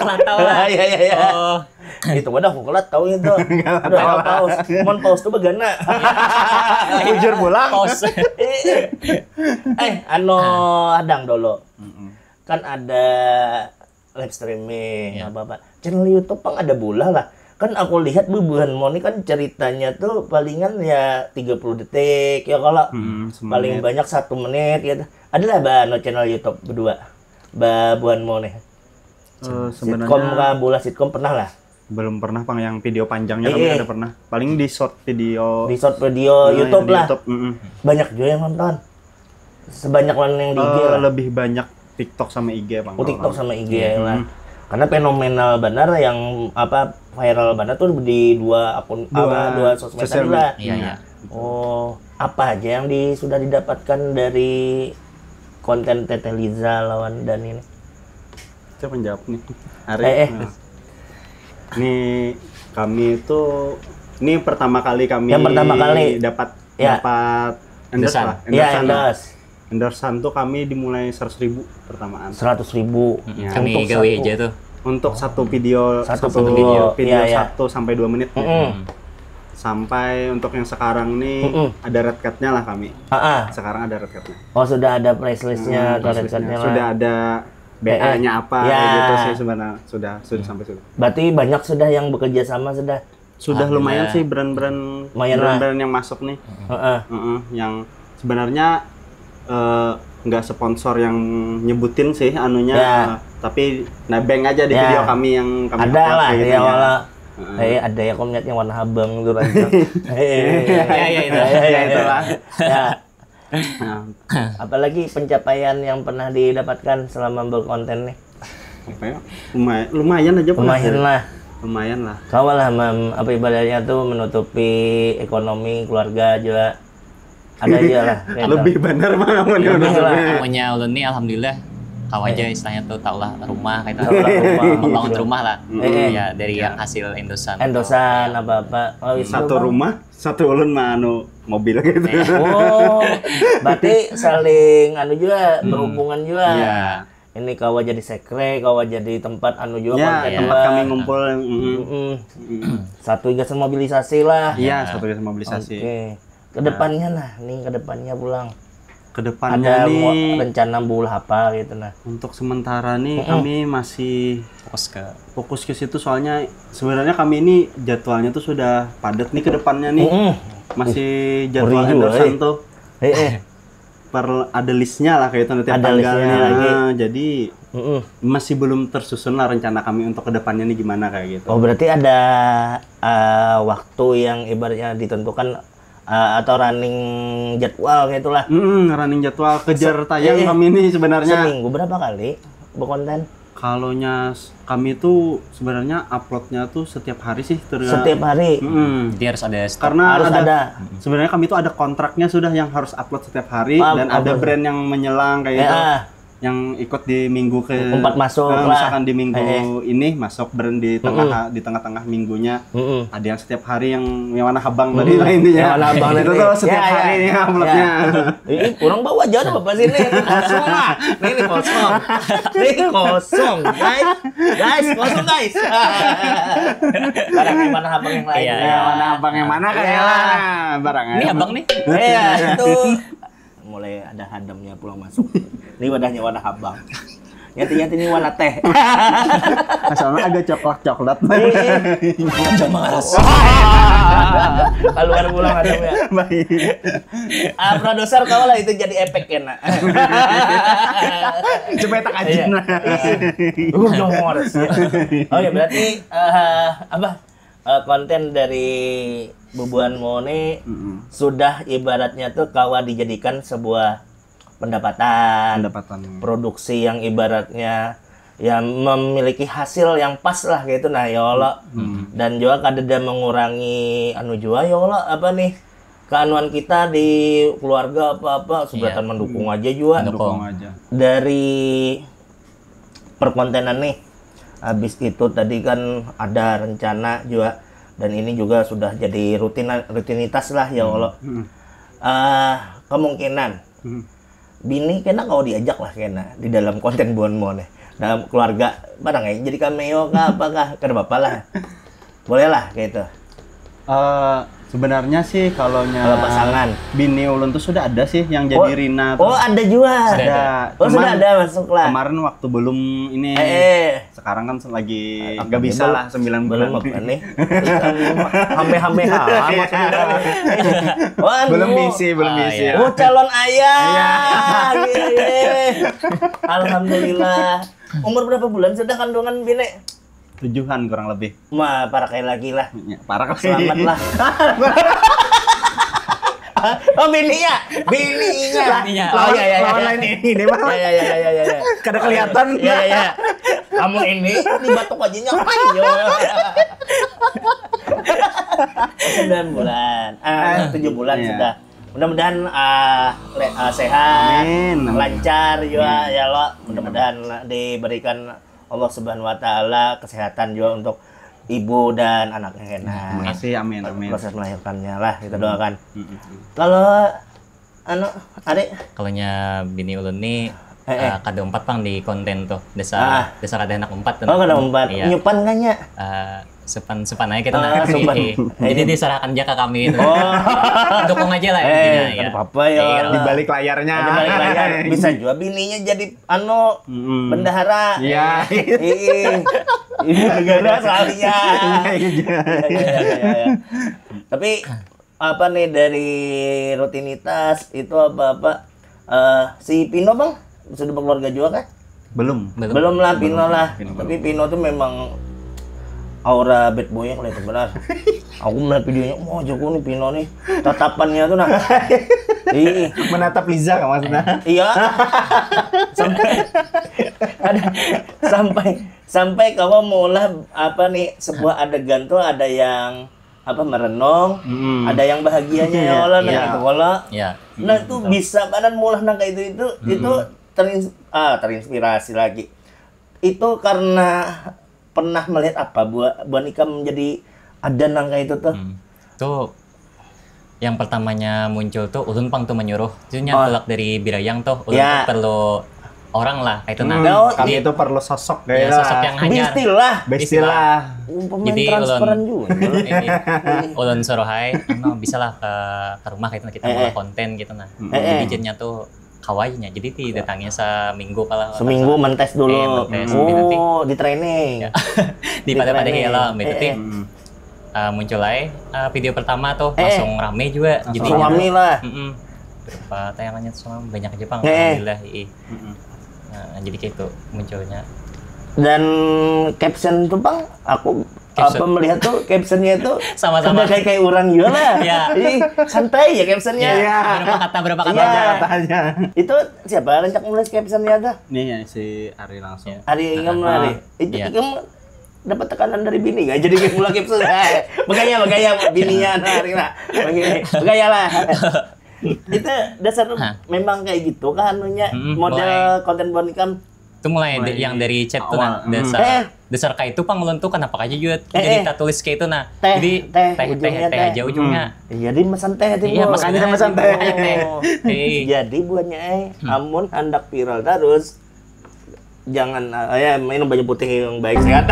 Kelatau lah. Iya iya iya. Oh. Itu wadah aku kelat tahu itu. Aduh, paus. Mon paus tuh begana. Bujur pulang. Paus. Eh, anu hadang dulu. Kan ada live streaming yeah. Apa apa. channel YouTube pang ada bulah lah. Kan aku lihat bubuhan Mone kan ceritanya tuh palingan ya tiga puluh detik ya kalau Hmm, paling banyak satu menit gitu. Adalah ba anu channel YouTube berdua. Ba buhan Mone. Eh, Sitkom sebenarnya kah, bulah sitkom pernah lah. Belum pernah pang yang video panjangnya kami Iya. Ada pernah. Paling di short video Di short video Nah, YouTube yang di lah. YouTube, mm-mm. Banyak juga yang nonton. Sebanyak lawan yang di I G Eh, lah. Lebih banyak TikTok sama I G bang. Oh, TikTok sama I G lah. Hmm. Karena fenomenal benar yang apa viral benar tuh di dua akun Dua apa dua sosmed sosial tadi media. lah. Iya, iya. Oh, apa aja yang di, sudah didapatkan dari konten Teteh Liza lawan Dani ini? Siapa yang jawab nih? Hari. Eh, eh. Nah. Ini kami itu ini pertama kali kami Yang pertama kali. dapat Ya. dapat endorse Endorsean. lah. Iya, Endorsean. endorse. Endorsean tuh kami dimulai seratus ribu pertamaan. Seratus ribu. Ya. Kami Untuk gawe satu- aja tuh. Untuk satu video Satu satu video. video Iya, iya. satu sampai dua menit. Mm-mm. Sampai untuk yang sekarang nih Mm-mm. ada red card-nya lah kami. Ah, ah. Sekarang ada red card-nya. Oh, sudah ada price list-nya atau Price red card-nya list-nya. lah. Sudah ada B A-nya apa Ya. gitu sih sebenarnya. Sudah sudah sampai sudah. Berarti banyak sudah yang bekerja sama sudah. Sudah lumayan sih brand-brand Lumayan lah. brand-brand yang masuk nih. Heeh. Heeh, yang sebenarnya eh, nggak sponsor yang nyebutin sih anunya, Ya. tapi nebeng aja di Ya. video kami yang kami Ada upload lah kayak gitu ya ya. Wala. Heeh. Eh, ada ya, aku melihat yang warna habang tuh rancak. Eh, Ya, ya, itu. eh, Ya eh, itulah. Ya. Nah, Apalagi pencapaian yang pernah didapatkan selama berkonten nih. apa ya? Lumayan, lumayan aja pernah Lumayan sih. Lah. Lumayan lah. Kawa lah mem, apa ibaratnya tuh menutupi ekonomi keluarga juga. Ada aja lah. Kayak Lebih benar mah apa nih Lebih udah lah. sampai. Pokoknya ulun nih alhamdulillah kawa aja istilahnya tuh tau lah rumah kayak Tau lah rumah. Membangun rumah lah. Eh, eh. Ya dari yang hasil endorsean. Endorsean apa-apa. Oh, itu Satu apa? Rumah, satu ulun mah anu mobil gitu. Oh, berarti saling anu juga berhubungan juga. Iya. Ini kawa jadi sekre, kawa jadi tempat anu juga Ya, konten tempat juga. Kami ngumpul. Mm-mm. Mm-mm. Mm-mm. Satu juga sama mobilisasi lah. Iya, satu biasa mobilisasi. Oke. Kedepannya nah, nih kedepannya pulang. Kedepannya Ada nih mau rencana bulah apa gitu nah. Untuk sementara nih kami masih Fokus ke fokus ke situ soalnya sebenarnya kami ini jadwalnya tuh sudah padat nih ke depannya nih. Mm-mm. Masih jadwal Ngeri juga, endorsean eh. Tuh Eh, eh. Per ada listnya lah kayak itu nanti Ada tanggalnya. listnya lagi. Nah, jadi Mm-mm. masih belum tersusun lah rencana kami untuk kedepannya nih gimana kayak gitu. Oh, berarti ada eh, waktu yang ibaratnya ditentukan eh, atau running jadwal gitu lah. Mm-mm, running jadwal kejar tayang eh, kami nih sebenarnya. Seminggu berapa kali berkonten? Kalau nya s- kami tuh sebenarnya uploadnya tuh setiap hari sih terga- Setiap hari. Mm-mm. Jadi harus ada stop. Karena Harus ada, ada. Sebenarnya kami tuh ada kontraknya sudah yang harus upload setiap hari Ah, dan ada upload. Brand yang menyelang kayak Eh, gitu. ah. Yang ikut di minggu ke Empat masuk eh, lah. Misalkan di minggu Eh, eh. ini masuk Brand di tengah di tengah-tengah minggunya. Mm-mm. Ada yang setiap hari yang yang warna habang tadi Mm-mm. lah intinya. Yang warna habang Itu tadi. Tuh setiap Ya, hari ya. nih uploadnya. Ya. Ini kurang bawa aja apa sih nih? Kosong lah. Nih, ini kosong. Nih kosong, guys. Guys, kosong guys. Barang yang mana habang yang lain? Iya, Ya, warna habang yang mana kayak Iya. lah barangnya. Ini abang nih. Iya, itu mulai ada hadamnya pulang masuk. Ini wadahnya warna habang. Nyati-nyati ini warna teh. Soalnya agak coklat-coklat. Keluar pulang hadamnya. Baik. Ah, produser kau lah itu jadi efek kena. Coba tak aja Iya. nah. Uh, jongor. Oh ya berarti eh, apa eh, konten dari bubuhan Mone Mm-mm. sudah ibaratnya tuh kawa dijadikan sebuah pendapatan, Pendapatan. Produksi yang ibaratnya ya memiliki hasil yang pas lah gitu nah ya Allah. Dan juga kadada mengurangi anu juga ya Allah apa nih keanuan kita di keluarga apa-apa seberatan mendukung aja juga. Mendukung. Dukung aja. Dari perkontenan nih habis itu tadi kan ada rencana juga dan ini juga sudah jadi rutin rutinitas lah ya Allah. Hmm. Ah, kemungkinan Hmm. bini kena kau diajak lah kena di dalam konten buhan Mone dalam keluarga barang ya jadi cameo kah apa kah kada apa lah boleh lah kayak itu. Eh, Sebenarnya sih kalau Kalau pasangan. Bini ulun tuh sudah ada sih yang jadi Oh, Rina tuh. Oh, ada juga. Sudah Ada. Oh, sudah Cuman ada masuk lah. Kemarin waktu belum ini Eh, eh. Sekarang kan lagi Apa nggak bisa belum? lah sembilan bulan Belum nih. Apa nih? Hame-hame amat. Wah, Belum anu. bisi, belum Ah, bisi. iya. Oh, calon ayah. Iya, iya. Alhamdulillah. Umur berapa bulan sudah kandungan bini? Tujuhan kurang lebih. Ma, para kayak lagi lah. Ya, parah kali. Selamat lah. Oh, bininya. Bininya. Bininya. Oh, iya, iya, iya. Lawan lain ini deh, Bang. Ya, ya, ya, ya, ya, ya. Kada kelihatan. Ya, ya, ya. Kamu ini di batuk aja nyok. Ayo. Sembilan bulan. Ah, tujuh bulan Iya. Sudah. Mudah-mudahan ah, le- ah, sehat, Amin, amin. lancar juga ya lo. Mudah-mudahan diberikan Allah Subhanahu wa taala kesehatan juga untuk ibu dan anaknya kena. Terima kasih, amin, amin. Proses melahirkannya lah kita doakan. Mm-mm. Kalau anu, Ari, Kalau nya bini ulun nih Eh, eh. eh, kada umpat pang di konten tuh. Dasar Ah. dasar kada anak umpat tuh. Oh, kada umpat. Iya. Nyupan kan nya? Eh, supan supan aja kita Ah, nah. supan. Iya. Jadi diserahkan aja ke kami itu. Oh. Dukung aja lah Eh, intinya kada ya. apa-apa ya. Iya. Lah. Di balik layarnya. Di balik layar bisa juga bininya jadi anu Mm-mm. bendahara. Iya. Iya. Ibu negara sekalinya. Iya, iya. Iya, iya, iya, iya. Tapi apa nih dari rutinitas itu apa-apa eh, si Pino bang sudah berkeluarga juga kah? Belum. Belum. Belum lah Pino lah. Pino Tapi Pino tuh memang aura bad boy-nya kelihatan benar. Aku melihat videonya, mau jago nih Pino nih. Tatapannya tuh nah. Ih, Menatap Liza kan maksudnya. Iya. Sampai ada sampai sampai kamu maulah apa nih sebuah adegan tuh ada yang apa merenung, Hmm. ada yang bahagianya ya Allah nah Iya. itu Allah. Ya. Nah itu bisa badan maulah nang kayak itu itu itu terins ah, terinspirasi lagi. Itu karena pernah melihat apa buat buat ikam menjadi ada nang kayak itu tuh. Hmm. Tuh yang pertamanya muncul tuh ulun pang tuh menyuruh. Itu nya Oh. tulak dari Birayang tuh. Ulun Ya. tuh perlu orang lah kayak itu nah. Hmm, Oh, kami Jadi, itu perlu sosok ya, kayak sosok yang hanyar. Bestilah. Bestilah. Pemain Jadi transferan ulun- juga. Ini, ulun suruh hai, anu, bisa lah ke, ke rumah gitu kita Eh, mau eh. Konten gitu nah. Eh, eh. Jadi izinnya tuh kawainya. Jadi ti datangnya seminggu kalau Seminggu mentes dulu. Iya, mentes. Jadi nanti- Oh, di training. di pada pada Di ya lah, training. itu Eh, ti, eh. Hmm. eh, muncul aja eh, video pertama tuh Eh, eh. langsung rame juga. Jadi Suami lah. Mm-mm. Berapa tayangannya sama banyak aja pang. Eh, eh. Alhamdulillah. Ii. Mm-mm. Nah, jadi kayak itu munculnya. Dan caption tuh bang, aku Caption. apa melihat tuh captionnya itu Sama-sama. Sudah kayak kayak orang juga lah. Ya. Ih, santai ya captionnya. Ya, Iya. berapa kata berapa kata Iya. aja. Katanya. Itu siapa rancak menulis captionnya tuh? Ini ya si Ari langsung. Ya. Ari Ingam Ah, Ari. Itu iya. Ingam dapat tekanan dari bini gak jadi kayak pula caption. Bagaya bagaya bininya Ari lah. Bagaya, bagaya lah. Itu dasar Hah. Memang kayak gitu kan anunya Mm-mm, model mulai. Konten buat ikam. Itu mulai, Mulai di- yang dari chat tuh nah, awal. dasar Eh. dasar kayak itu pang ulun tuh kenapa aja juga Eh, jadi eh. kita tulis kayak itu nah. Teh, Jadi teh, teh teh ujungnya teh teh. aja ujungnya. Jadi mesan teh itu. Iya, Bu. makanya Makanya mesan teh. Eh. Jadi buatnya eh amun handak viral terus jangan eh, ya minum banyu putih yang baik sehat.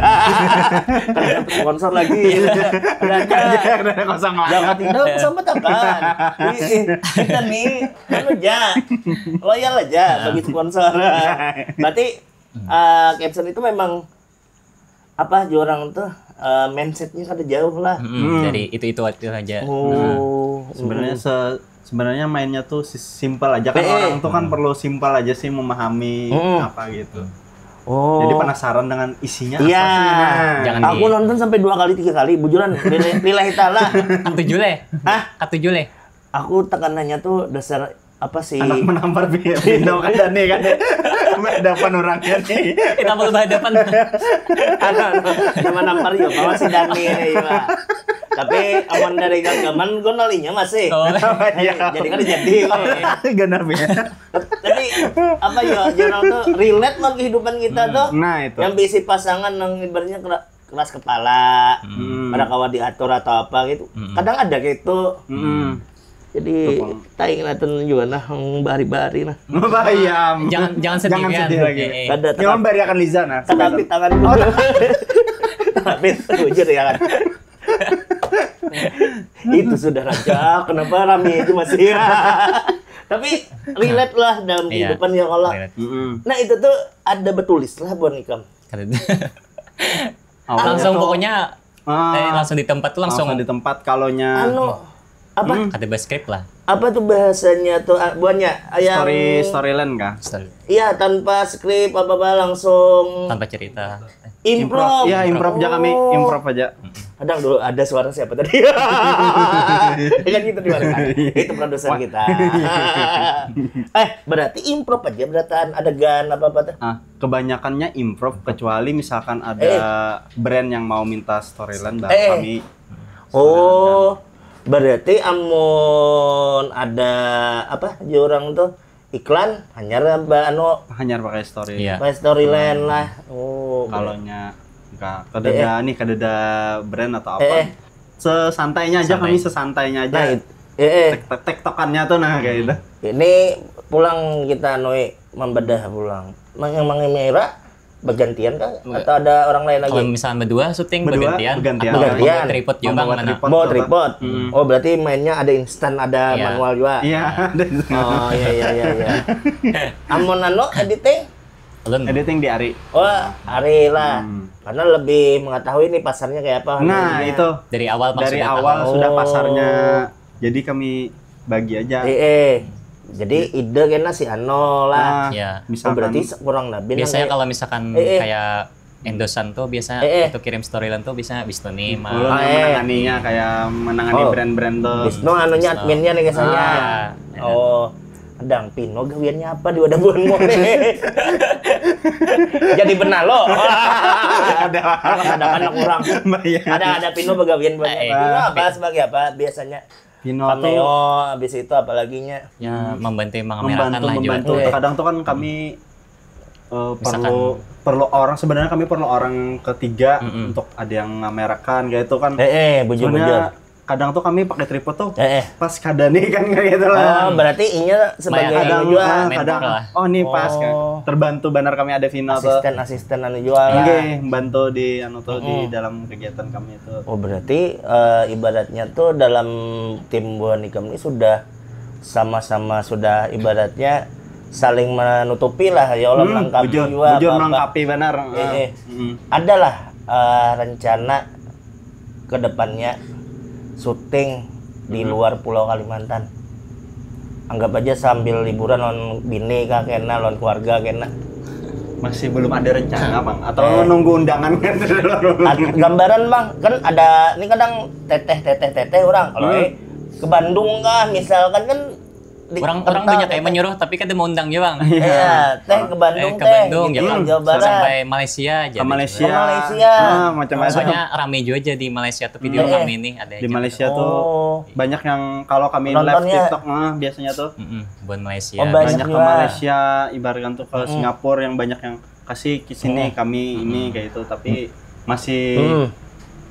Kada dapat sponsor lagi. Ada aja. Ada kosong lah. Jangan tidak kesempatan. Ih, ih, kita nih anu aja. Loyal aja bagi sponsor. Berarti eh, caption itu memang apa aja orang tuh eh, mindsetnya kada jauh lah. Mm-mm, dari itu itu aja. Oh. Sebenarnya se sebenarnya mainnya tuh si- simpel aja kan Eh, eh. Orang tuh kan perlu simpel aja sih memahami Mm-mm. apa gitu. Oh. Jadi penasaran dengan isinya Iya. apa sih. Nah. Jangan Aku di- nonton sampai dua kali tiga kali bujuran. Lila- Lillahi taala. Katujuh leh. Hah? Katujuh leh. Aku tekanannya tuh dasar apa sih? Anak menampar Pino kan Dani kan. Sampai hadapan orangnya nih. Kita mau berhadapan. Anak menampar ya, bawa si Dani ya, ya. Tapi aman dari genggaman gue nolinya masih. Oh. Iya. Jadi kan jadi. Genap ya. Tapi apa ya, orang tuh relate sama kehidupan kita tuh. Nah itu. Yang bisi pasangan yang ibaratnya kera- keras kepala, Hmm. kada kawa diatur atau apa gitu. Hmm. Kadang ada gitu. Mm-mm. Jadi Betul. taing naten juga nah bahari-bahari nah. Bayam. Jangan jangan sedih Jangan kan. sedih lagi. Eh, eh. Kada Nyaman bariakan Liza nah. Tetapi tangan tapi bujur ya kan. Itu sudah rancak, kenapa rame aja masih? Tapi relate lah dalam Iya, kehidupan ya kalau. relate. Mm-mm. Nah, itu tuh ada betulis lah buat ikam. Kada- Awalnya langsung tuh, pokoknya ah, eh, langsung di tempat tuh langsung langsung di tempat kalonya. Anu, apa? Kada ba-script lah. Apa tuh bahasanya tuh, ah, buannya? Yang Story storyline kah? Story. Iya, tanpa skrip apa-apa, langsung Tanpa cerita. improv. Ya, improv aja kami, Oh. Improv aja. Kadang dulu ada suara siapa tadi? Kan gitu di mana kan? Itu produser kita. Eh, berarti improv aja berataan adegan apa-apa tuh. Ah, kebanyakannya improv, kecuali misalkan ada Eh. brand yang mau minta storyline, baru Eh. kami. Oh, berarti amun ada apa aja orang tuh iklan hanya ba anu Hanyar pakai story. Iya. pakai storyline lah. Oh, Kalonya enggak, kadada nih, kadada brand atau apa. Eh, eh. Sesantainya aja Santai. kami, sesantainya aja. Nah, it- eh, eh. Tek- tektokannya tuh nah kayak gitu. Ini pulang kita nui membedah pulang. Mang yang mangemera bergantian kah atau ada orang lain Kalau lagi? Misalnya berdua syuting Berdua, bergantian, bergantian. atau Bergantian. membawa tripod juga Membawa bang mana? tripod. Mau Coba. tripod. Hmm. Oh, berarti mainnya ada instan, ada Iya. manual juga. Iya, ada. Oh, iya iya iya iya. Amun anu editing? Alun. Editing di Ari. Wah, Ari lah. Hmm. Karena lebih mengetahui nih pasarnya kayak apa. Nah, harganya. Itu. Dari awal bang Dari sudah awal tahu. sudah Oh. pasarnya. Jadi kami bagi aja. Eh, eh. Jadi ide kena si Ano lah. Ah, Ya. Oh, misalkan berarti se- kurang lebih nang Biasanya kayak- kalau misalkan Eh, eh. Kayak endosan tuh biasa Eh, eh. Itu kirim storyline tuh biasanya Wisnu nih mah. Ulun Ah, yang eh. menanganinya, kayak menangani Oh. brand-brand tuh. Wisnu anunya Wisnu. adminnya nih kesannya. Ah, Oh, kadang Pino gawiannya apa di wadah buanmu nih? Jadi benalo. Ada ada anak orang. Bayar. Ada ada Pino begawian banyak. Eh. Pino apa sebagai apa biasanya? Pino tuh Cameo, habis itu apalaginya? Ya membantu mengamerahkan membantu lah juga. membantu. Iya. Kadang tuh kan kami eh, Misalkan- perlu perlu orang, sebenarnya kami perlu orang ketiga Mm-mm. Untuk ada yang ngamerakan kayak itu kan. Eh, eh, bujur Sebenarnya bujur. Kadang tuh kami pakai tripod tuh Eh, eh. Pas kada nih kan kayak gitu lah. Oh, berarti inya sebagai Banyak. Kadang anu juga. ah, Mentor kadang lah. Oh nih pas kan. Oh. Terbantu benar kami ada Vino tuh. Asisten-asisten anu juga lah. Oke, bantu di anu tuh di Mm-mm. dalam kegiatan kami itu. Oh, berarti eh, ibaratnya tuh dalam tim buah nikam ini sudah sama-sama sudah ibaratnya saling menutupi lah ya Allah Hmm, melengkapi bujur, juga bujur apa-apa. Melengkapi benar. Eh, eh. Mm. Adalah eh, rencana ke depannya syuting di luar Pulau Kalimantan. Anggap aja sambil liburan lawan bini kah kena, lawan keluarga kena. Masih belum ada rencana bang? Atau nunggu undangan kan? Ad- gambaran bang, kan ada ini kadang teteh teteh teteh orang kalau Hmm. eh, ke Bandung kah misalkan kan di Orang orang rental banyak kayak teteh. Menyuruh tapi kada mau undang juga bang. Iya, teh ke Bandung Eh, ke teh. Bandung Gitu, gitu. Jawa Barat. Sampai Malaysia aja. Ke Malaysia. Ke Malaysia. Ah, macam-macam. Soalnya rame juga aja di Malaysia tuh video Eh. Kami nih ada Di Malaysia tuh Oh. banyak yang kalau kami Penontonnya. Live TikTok ah, biasanya tuh Mm-mm, buat Malaysia. Oh, banyak banyak ke juga. Malaysia, ibaratkan tuh ke Singapura yang banyak yang kasih ke sini kami ini kayak itu, tapi masih Hmm.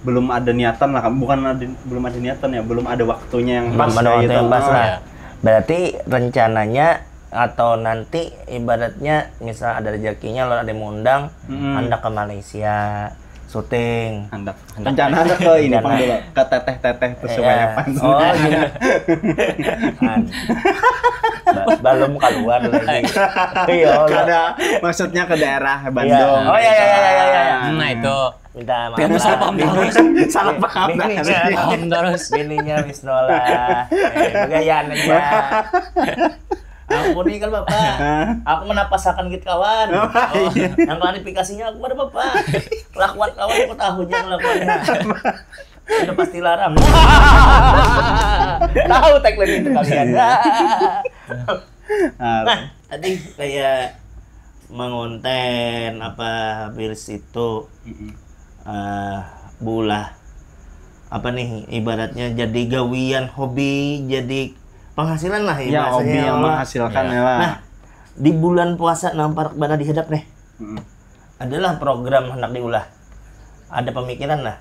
Belum ada niatan lah, bukan ada, belum ada niatan ya, belum ada waktunya yang pas Belum ada kayak waktu gitu. yang pas Ah. lah. Iya. Berarti rencananya atau nanti ibaratnya misal ada rezekinya lo ada yang mau undang Mm-mm. anda ke Malaysia syuting. Anda rencana anda ke ini Rencana. Bang, dulu ke teteh-teteh tuh supaya Iya. pas. Oh, gini. Kan. Ba- belum keluar lagi. Iya, Allah. Ada maksudnya ke daerah Bandung. Iya. Oh, iya, iya, iya, iya, iya. Nah itu. Minta maaf. Jangan Lah. salah paham terus. Salah paham. Bininya, Paham terus. Bininya Wisnu lah. Eh, begayaan aja. Aku nih kan bapak. Aku menapasakan gitu kawan. Oh, iya. Yang klarifikasinya aku pada bapak. Kelakuan kawan aku tahu aja kelakuannya. Udah pasti larang. Tahu tagline itu kalian. Ah, Nah, tadi kayak mengonten apa habis itu mm-mm. eh bulah apa nih ibaratnya jadi gawian hobi jadi penghasilan lah Ya, bahasanya hobi yang Allah. Menghasilkan Iya. Ya lah. Nah, di bulan puasa nampak bana dihadap nih Mm-mm. adalah program hendak diulah ada pemikiran lah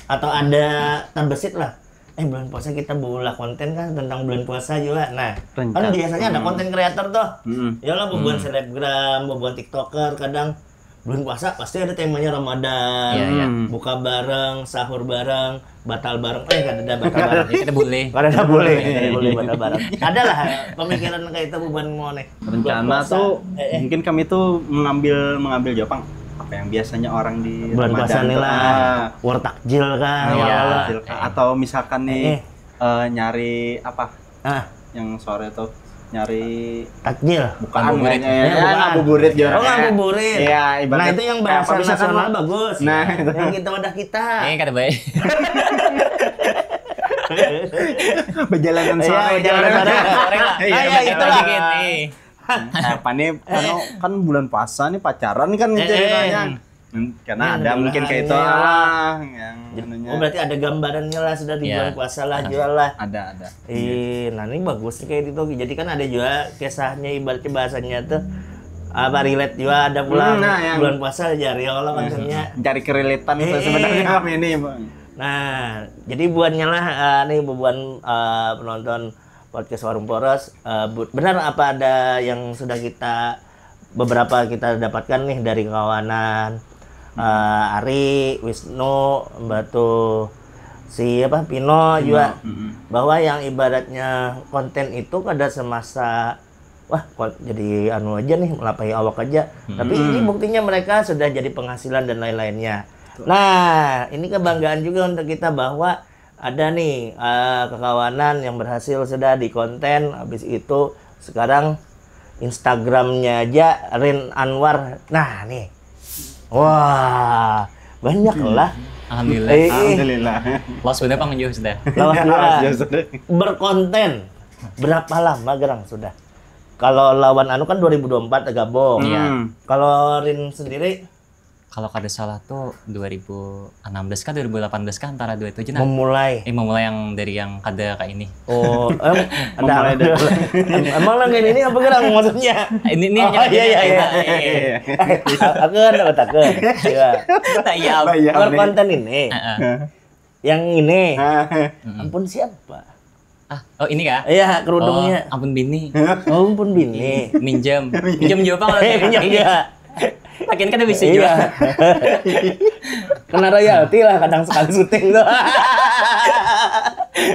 atau ada terbesit lah eh bulan puasa kita bulah konten kan tentang bulan puasa juga nah kan Rencana. biasanya ada konten kreator tuh Mm-mm. ya lah bubuhan selebgram bubuhan tiktoker kadang Bulan puasa pasti ada temanya Ramadan. Iya, iya. Buka bareng, sahur bareng, batal bareng. Eh, kada ada batal bareng. Ya, kita boleh. Kada ada boleh, kada ada boleh batal bareng. Adalah pemikiran kayak itu bubuhan mau nih. Rencana Puasa. Tuh Eh, eh. Mungkin kami tuh mengambil mengambil Jepang apa yang biasanya orang di Bulan puasa Ramadan nih tuh, lah. Ah, War takjil kah? Iya. Wala-wala. Takjil kah? Atau misalkan nih Eh. eh, nyari apa Ah, yang sore tuh nyari takjil. bukan Ngabuburit. kayaknya, ya, Ya, bukan. ngabuburit juga. Oh, ngabuburit. Iya, ibarat Nah, itu yang kayak bahasa apa misalkan nasional lo- bagus. Nah, itu. Yang kita wadah kita. Ini kada baik. Berjalanan Iya, sore. berjalanan sore. Sore lah. Iya, Kayak Kita gitu lah. dikit nih. Apa nih? Anu, kan bulan puasa nih pacaran kan Eh, ceritanya. eh. Hmm, Karena Ini ada adalah mungkin kayak itu ini. ah, yang anunya. Oh, berarti ada gambarannya lah sudah di Iya. Bulan puasa lah juga lah. Ada ada. Ih, nah ini bagus nih kayak gitu. Jadi kan ada juga kisahnya ibaratnya bahasanya tuh apa relate juga ada pulang Hmm, nah, yang- bulan puasa aja ya Allah kontennya. Cari kerelatan Eh, sebenarnya eh. Kami ini, Bang. Nah, jadi buannya lah eh, nih bubuhan eh, penonton podcast Warung Poros eh, bu- benar apa ada yang sudah kita beberapa kita dapatkan nih dari kawanan eh, Ari, Wisnu, Batu, si apa Pino juga Mm-mm. bahwa yang ibaratnya konten itu kada semasa wah kok jadi anu aja nih melapahi awak aja tapi ini buktinya mereka sudah jadi penghasilan dan lain-lainnya nah ini kebanggaan juga untuk kita bahwa ada nih eh, kekawanan yang berhasil sudah di konten habis itu sekarang Instagramnya aja Rin Anwar nah nih wah banyak lah Alhamdulillah. Eh, eh, Alhamdulillah. Los bener pang jauh sudah. lawas dua Ya sudah. berkonten berapa lama gerang sudah kalau lawan anu kan dua ribu dua puluh empat gabung Iya. Hmm. kalau Rin sendiri Kalau kada salah tuh dua ribu enam belas kah dua ribu delapan belas kah antara dua itu aja nah. memulai Eh memulai yang dari yang kada kayak ini. Oh, em, ada Memulai dari- Em- emang nang ini apa gerang maksudnya? Ini ini Oh, hanya iya, iya, iya. Iya. Aku kan dapat aku. Iya. Nah, iya. Bayar Kalau nih. Konten ini, Heeh. yang ini, Ah, ampun siapa? Ah, oh ini kah? Iya, kerudungnya. Oh, ampun bini. Oh, ampun bini. Minjam. Minjam juga apa Eh, minjam dia. Lagian kan bisa Iya. juga. Kena royalti lah kadang sekali syuting tuh.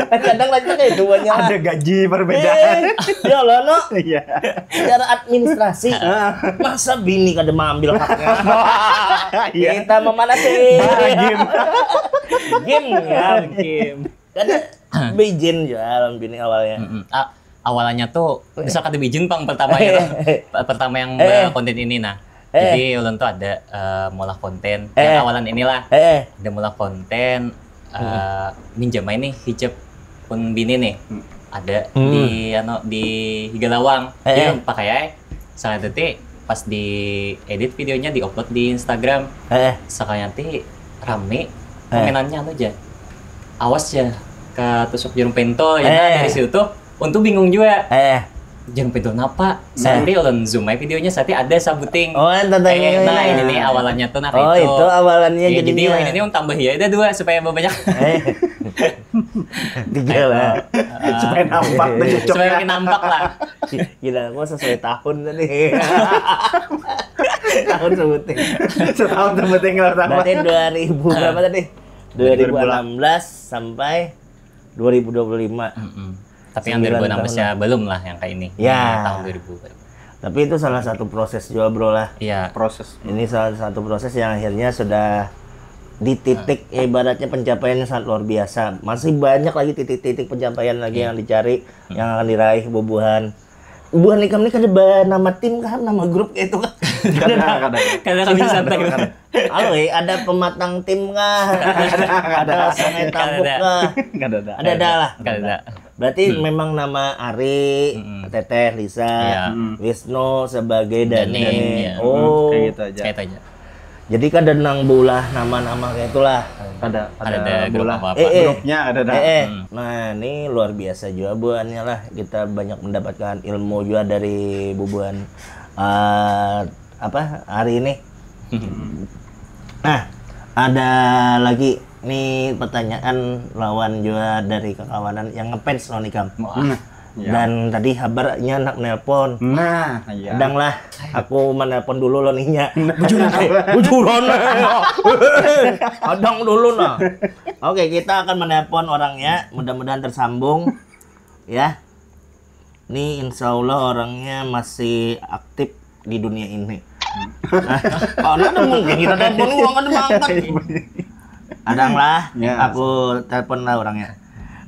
Kadang lagi kayak itu banyak. Ada gaji perbedaan. Eh, ya Allah no. Iya. Secara administrasi. Masa bini kada mengambil haknya? Iya. Kita memanasi. Game. Game ya. Game. Kada beijin jual bini awalnya. Mm-mm. Ah, awalannya tuh bisa kada beijin pang pertama ya. Pertama yang Eh. konten ini nah. Eh. Jadi ulun tuh ada eh, maulah konten Eh. yang awalan inilah. Eh, Ada maulah konten eh minjam aja nih hijab pun bini nih. Ada Hmm. di anu di Higa Lawang. Eh. Jadi pakai aja. Salah tadi pas di edit videonya di upload di Instagram. eh, Sakalinya ti rame Eh. komenannya anu aja. Awas ya katusuk jarum pentol ya nah, Eh. Dari situ tuh untung bingung juga. Eh. Jarum pentol napa? Sampai ulun zoom aja videonya saat ada sabuting. Oh, yang tentang Eh, ini. Nah, ini nih awalannya tuh nah Oh, itu. Itu awalannya Ya, jadi jadi dia. Ini untung tambah ya ada dua supaya banyak. Eh. Tiga lah. Supaya nampak tuh cocoknya. Supaya makin nampak lah. Gila, aku sesuai tahun tadi. Tahun sebuting. Setahun sebuting lah tambah. Berarti dua ribu berapa tadi? Dua ribu enam belas sampai dua ribu dua puluh lima. Mm-mm. Tapi yang dua ribu enam belas ya belum lah yang kayak ini. Ya. Tahun dua ribu. Tapi itu salah satu proses juga bro lah. Iya. Proses. Ini salah satu proses yang akhirnya sudah di titik ya, ibaratnya pencapaian yang sangat luar biasa. Masih banyak lagi titik-titik pencapaian lagi yang dicari, yang akan diraih bubuhan. Bubuhan ikam ini kada bernama tim kah, nama grup kayak itu kah? Kada, kada. Karena kami santai. Halo, eh, ada pematang tim kah? Ada sungai tampuk Kada. kah? Kada ada. Ada ada lah. Kada ada. Berarti memang nama Ari, Mm-mm. Teteh, Lisa, Iya. Wisnu sebagai Dani. Dani, iya. Oh, Kayak gitu aja. Kayak itu aja. Jadi kada nang beulah nama-nama kayak itulah. Kada Ada ada grup bola. Apa-apa. Eh, eh. Grupnya ada ada. Eh, eh. Hmm. Nah, ini luar biasa juga buannya lah. Kita banyak mendapatkan ilmu juga dari bubuhan eh, apa hari ini. Nah, ada lagi nih pertanyaan lawan juga dari kekawanan yang ngefans lawan ikam. Wah. Nah, Ya. Dan tadi habarnya nak nelpon. Nah, iya. Kadang lah, aku menelpon dulu lo ninya. Bujuran, bujuran. Kadang dulu nah. Oke, kita akan menelpon orangnya. Mudah-mudahan tersambung, ya. Ini insya Allah orangnya masih aktif di dunia ini. Nah, kalau ada mungkin kita telepon uang kan mangkat. Kadang lah, ya. Aku telepon lah orangnya.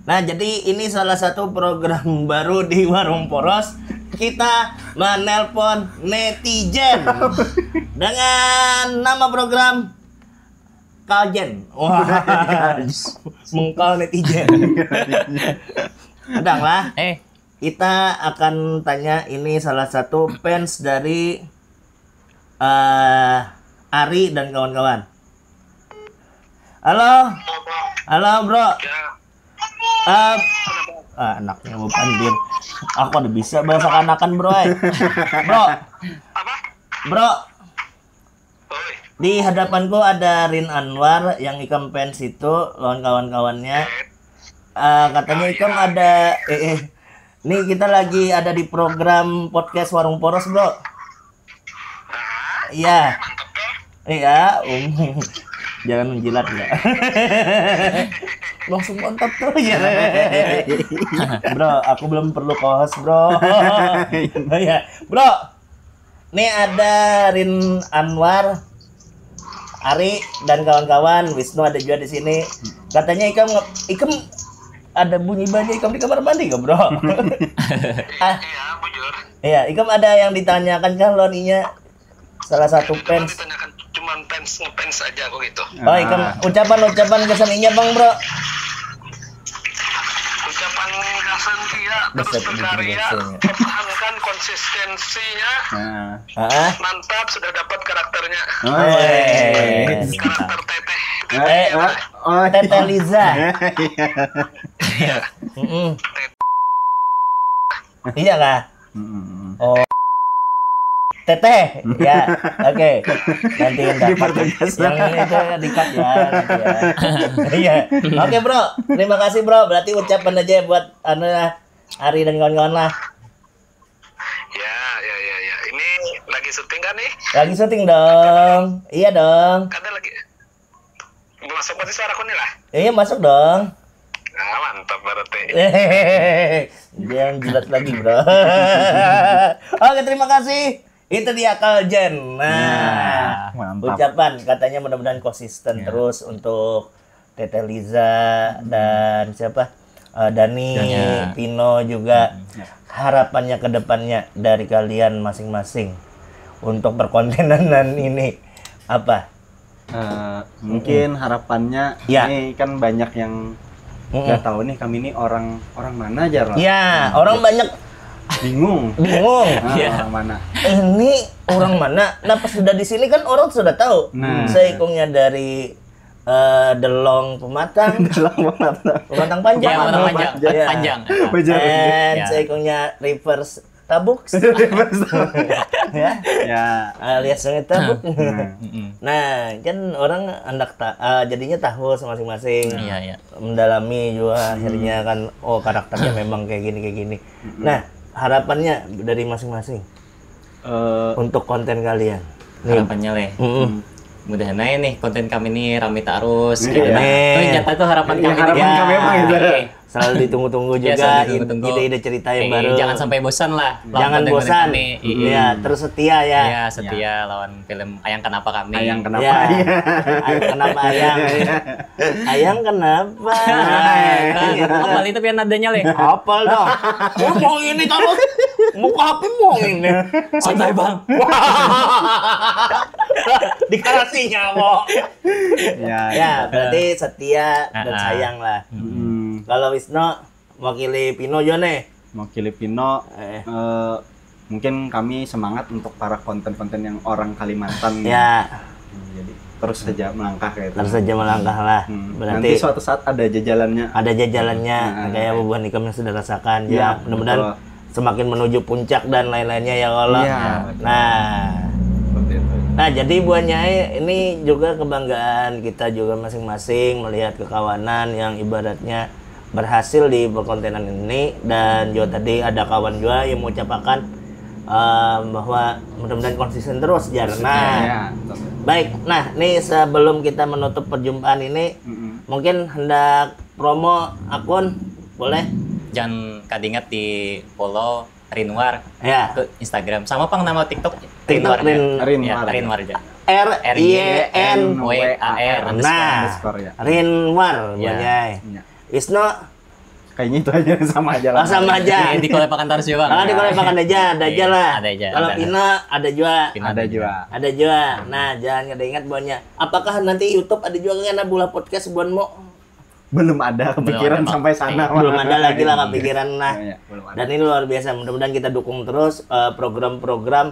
Nah, jadi ini salah satu program baru di Warung Poros. Kita menelpon netizen dengan nama program Kaljen. Wah, mengkal netizen. Kadang lah. Eh, kita akan tanya ini salah satu fans dari eh Ari dan kawan-kawan. Halo. Halo, Bro. Ya. Eh, ah, anaknya mau pandir. Aku ada bisa bahasa kanakan, Bro, eh. Bro. Apa? Bro. Oi. Di hadapanku ada Rin Anwar yang ikam fans itu, lawan kawan-kawannya. Eh, katanya ikam ada, eh, eh. Nih, kita lagi ada di program podcast Warung Poros, Bro. Iya. Iya, um. Jangan menjilat ya. Langsung mantap tuh ya. Bro, aku belum perlu co-host, Bro. Oh ya, Bro. Nih ada Rin Anwar, Ari dan kawan-kawan, Wisnu ada juga di sini. Katanya ikam nge- ikam ada bunyi banyak ikam di kamar mandi gak, Bro? Ah, iya, bujur. Iya, ikam ada yang ditanyakan kah lawan inya? Salah satu fans. Ditanyakan cuman fans ngefans aja aku gitu. Oh, ikam ucapan-ucapan kesan inya, Bang, Bro. Ucapan gasan dia terus berkarya, pertahankan konsistensinya. Nah. Heeh. Mantap, sudah dapat karakternya. Oh, iya. Karakter teteh. Eh, oh, oh, Teteh Liza. Iya. Mm-mm. Iya kah? Mm-mm. Oh. Teteh, ya, oke. Nanti yang dapat. Dipertegas. Yang ini itu dikat ya, nanti ya. Iya. Oke, Bro, terima kasih, Bro. Berarti ucapan aja buat anu lah, Ari dan kawan-kawan lah. Ya, ya, ya, ya. Ini lagi syuting kan nih? Lagi syuting dong. Iya dong. Ada lagi. Masuk berarti suaraku nih lah. Iya, masuk dong. Nah, mantap berarti. Dia yang jilat lagi, Bro. Oke, terima kasih. Itu dia Kaljen. Nah, nah, mantap. Ucapan katanya mudah-mudahan konsisten, ya, terus untuk Teteh Liza dan siapa? Eh, Dani, Dani. Pino juga. Hmm. Ya. Harapannya ke depannya dari kalian masing-masing untuk perkontenan ini apa? Eh, mungkin harapannya, ya, ini kan banyak yang nggak tahu nih, kami ini orang orang mana aja, Ron. Ya, orang banyak bingung. Bingung. Ah, iya, orang mana? Ini orang mana? Nah, pas sudah di sini kan orang sudah tahu. Nah. Seikungnya dari eh, Delong Pematang. Delong Pematang. Pematang Panjang. Ya, Pematang Panjang. Ya. Panjang. Betul. And ya, seikungnya Rivers Tabuk. Ya. Ya. Alias Sungai Tabuk. Nah. Mm-mm. Nah, kan orang hendak ta- eh, jadinya tahu masing-masing. Iya, iya. Mendalami juga akhirnya kan, oh, karakternya memang kayak gini, kayak gini. Mm-mm. Nah, harapannya dari masing-masing, eh, untuk konten kalian? Nih. Harapannya, leh. Mm-mm. Hmm. Mudahan aja nih konten kami ini rame terus. Iya. Gitu. Nah, amin. Itu nyata tuh harapan kami. Iya, harapan kami emang gitu. Iya. Selalu ditunggu-tunggu juga, iya, selalu ditunggu-tunggu, ide-ide cerita yang, eh, baru. Jangan sampai bosan lah lawan konten-konten kami. Jangan bosan. Iya, terus setia ya. Iya, setia lawan film Ayang Kenapa Kami. Ayang Kenapa? Ya. Iya. Ayang Kenapa Ayang? Iya. Ayang Kenapa? Nah, hafal itu pian nadanya, leh. Hafal dong. Lu mau ini terus. Muka H P mau ini. Santai, Bang. Dikarasinya kok. Ya, ya, gitu. Berarti setia dan, ah, ah, sayang lah. Hmm. Kalau Wisnu mewakili Pino jo nih. Mewakili Pino, eh, eh, mungkin kami semangat untuk para konten-konten yang orang Kalimantan. Ya. Hmm, jadi terus saja melangkah kayak itu. Terus saja melangkah lah. Hmm. Berarti nanti suatu saat ada jajalannya. Ada jajalannya, nah, kayak bubuhan ikam yang sudah rasakan. Ya, mudah-mudahan betul, semakin menuju puncak dan lain-lainnya ya Allah. Iya, betul. Nah. Seperti itu. Nah, jadi buahnya ini juga kebanggaan kita juga masing-masing melihat kekawanan yang ibaratnya berhasil di perkontenan ini, dan juga tadi ada kawan juga yang mengucapkan um, bahwa mudah-mudahan konsisten terus jar. Nah, Ya, baik. Nah, nih sebelum kita menutup perjumpaan ini, Mm-mm. mungkin hendak promo akun, boleh? Jangan kadingat di follow Rinwar Ya. ke Instagram. Sama pang nama TikTok TikTok Rinwar. Rin- Rinwar. Ya, Rinwar aja. R Y N W A R Nah, Underscore ya. Rinwar Ya. Banyai. Ya. Wisnu, Kayaknya itu aja sama aja lah. Oh, sama aja. Di, di Kolepakan Tarus juga. Ah, di Kolepakan aja, ada aja Iya, lah. ada aja, Kalau ada. Pina ada juga. Pina Ada juga. Ada juga. Nah, jangan kada ingat buannya. Apakah nanti YouTube ada juga kena bulah podcast buanmu? Belum ada kepikiran Belum ada, Pak. sampai sana. Belum Mak. ada lagi lah Iya. kepikiran, nah. Iya, belum ada. Dan ini luar biasa. Mudah-mudahan kita dukung terus eh, program-program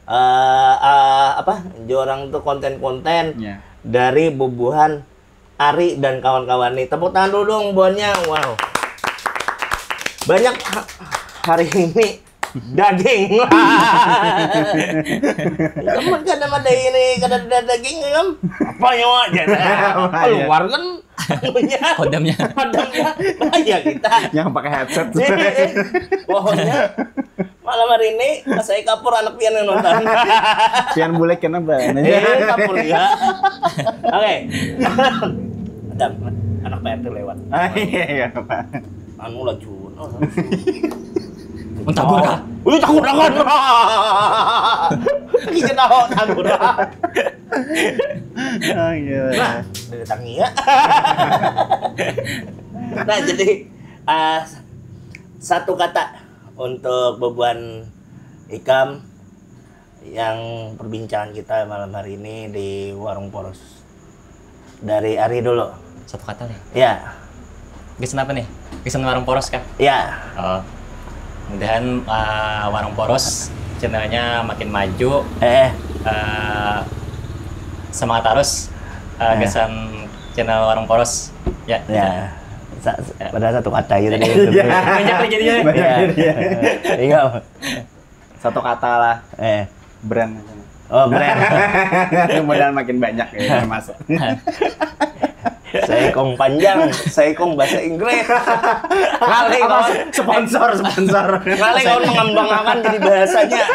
eh eh, apa? Jorang tuh konten-konten Ya. dari bubuhan Ari dan kawan-kawan nih. Tepuk tangan dulu dong buannya. Wow. Banyak ha- hari ini daging. Teman kada ada ini, kada ada daging kan? Apa nyawa aja? Apa ya? Keluar kan punya Kodamnya. kodamnya. Bahaya kita. Yang pakai headset. Pokoknya malam hari ini saya kapur anak pian yang nonton. Pian bulek kenapa? Eh, kapur ya. Oke. Ada anak P R T lewat. Ah, iya, iya, Pak. Anu laju. Mentah gurah. Wih, takut akan. Kita tahu takut. Ah, iya. Nah, dari tangia. Nah, jadi ah, satu kata untuk bebuan ikam yang perbincangan kita malam hari ini di warung Poros. Dari Ari dulu. Satu kata nih. Ya, Gasan apa nih? Gasan warung Poros kah? Ya. Oh. Mudahan uh, warung Poros channelnya makin maju. Eh, Uh, semangat terus uh, Eh. Gasan channel warung Poros. Ya. Ya. Sa- sa- padahal satu kata gitu deh. Banyak nih jadinya. Banyak Ya. jadinya. Iya. Satu kata lah, Eh. Brand aja. Oh, brand. Mudahan makin banyak ya yang masuk. Saikong panjang, saikong bahasa Inggris. Ngalih kawan, Sponsor, sponsor. ngalih kawan mengembangkan jadi bahasanya.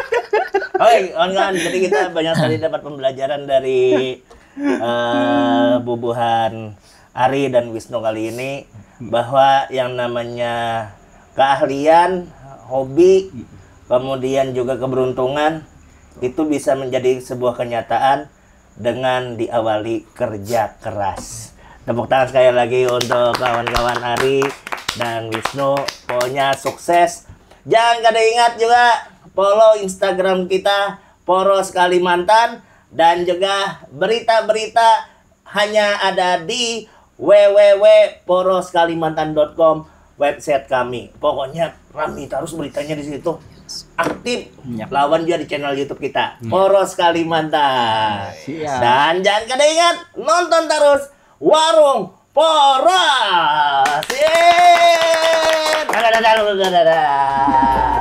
Oke, kawan-kawan, jadi kita banyak sekali dapat pembelajaran dari eh, bubuhan Ari dan Wisnu kali ini, bahwa yang namanya keahlian, hobi, kemudian juga keberuntungan itu bisa menjadi sebuah kenyataan dengan diawali kerja keras. Tepuk tangan sekali lagi untuk kawan-kawan Ari dan Wisnu. Pokoknya sukses. Jangan kada ingat juga follow Instagram kita Poros Kalimantan dan juga berita-berita hanya ada di w w w poros kalimantan dot com, website kami. Pokoknya rami terus beritanya di situ. Aktif. Yap. Lawan juga di channel YouTube kita, Poros Kalimantan. Siap. Dan jangan kada ingat nonton terus Warung Poros. Yeay. Dadah, dadah, dadah, dadah.